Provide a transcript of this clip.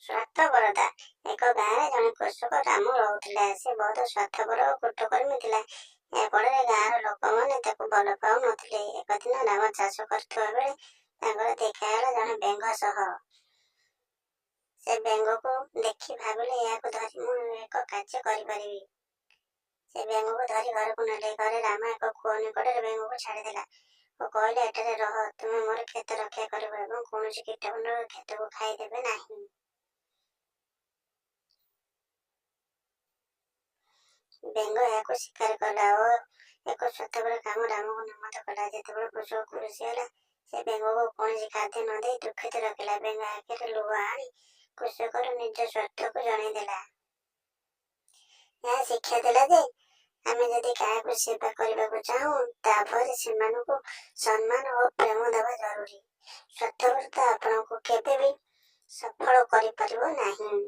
ସ୍ୱାର୍ଥପରତା। ଏକ ଗାଁରେ ଜଣେ କୃଷକ ରାମୁ ରହୁଥିଲା। ସେ ବହୁତ ସ୍ୱାର୍ଥପର ଓ କୂଟକର୍ମୀ ଥିଲା। ଏହା ଫଳରେ ଗାଁର ଲୋକମାନେ ତାକୁ ଭଲ ପାଉନଥିଲେ। ଏକ ଦିନ ରାମ ଚାଷ କରୁଥିବା ବେଳେ ତାଙ୍କର ଦେଖା ହେଲା ଜଣେ ବେଙ୍ଗ ସହ। ସେ ବେଙ୍ଗକୁ ଦେଖି ଭାବିଲେ, ଏହାକୁ ଧରି ମୁଁ ଏକ କାର୍ଯ୍ୟ କରିପାରିବି। ସେ ବେଙ୍ଗକୁ ଧରି ଘରକୁ ନେଲେ। ଘରେ ରାମ ଏକ କୂଅ ନିକଟରେ ବେଙ୍ଗକୁ ଛାଡ଼ିଦେଲା ଓ କହିଲେ, ଏଠାରେ ରହ, ତୁମେ ମୋର କ୍ଷେତ ରକ୍ଷା କରିବ ଏବଂ କୌଣସି କୀଟପତଙ୍ଗ କ୍ଷେତକୁ ଖାଇଦେବେ ନାହିଁ। ବେଙ୍ଗ ଏହାକୁ ସ୍ୱୀକାର କଲା ଓ ଏକ ସ୍ୱାର୍ଥପର କାମ ରାମକୁ ନିମନ୍ତ୍ରଣ କଲା। ଯେତେବେଳେ କୃଷକ ଖୁସି ହେଲା, ସେ ବେଙ୍ଗକୁ କୌଣସି ଖାଦ୍ୟ ନ ଦେଇ ଦୁଃଖିତ ରଖିଲା। ବେଙ୍ଗ ଆଖିରେ ଲୁହ ଆଣି କୃଷକର ନିଜ ସ୍ୱାର୍ଥକୁ ଜଣାଇଦେଲା। ଏହା ଶିକ୍ଷା ଦେଲା ଯେ ଆମେ ଯଦି କାହାକୁ ସେବା କରିବାକୁ ଚାହୁଁ, ତାପରେ ସେମାନଙ୍କୁ ସମ୍ମାନ ଓ ପ୍ରେମ ଦେବା ଜରୁରୀ। ସ୍ୱାର୍ଥପରତା ଆପଣଙ୍କୁ କେବେ ବି ସଫଳ କରିପାରିବ ନାହିଁ।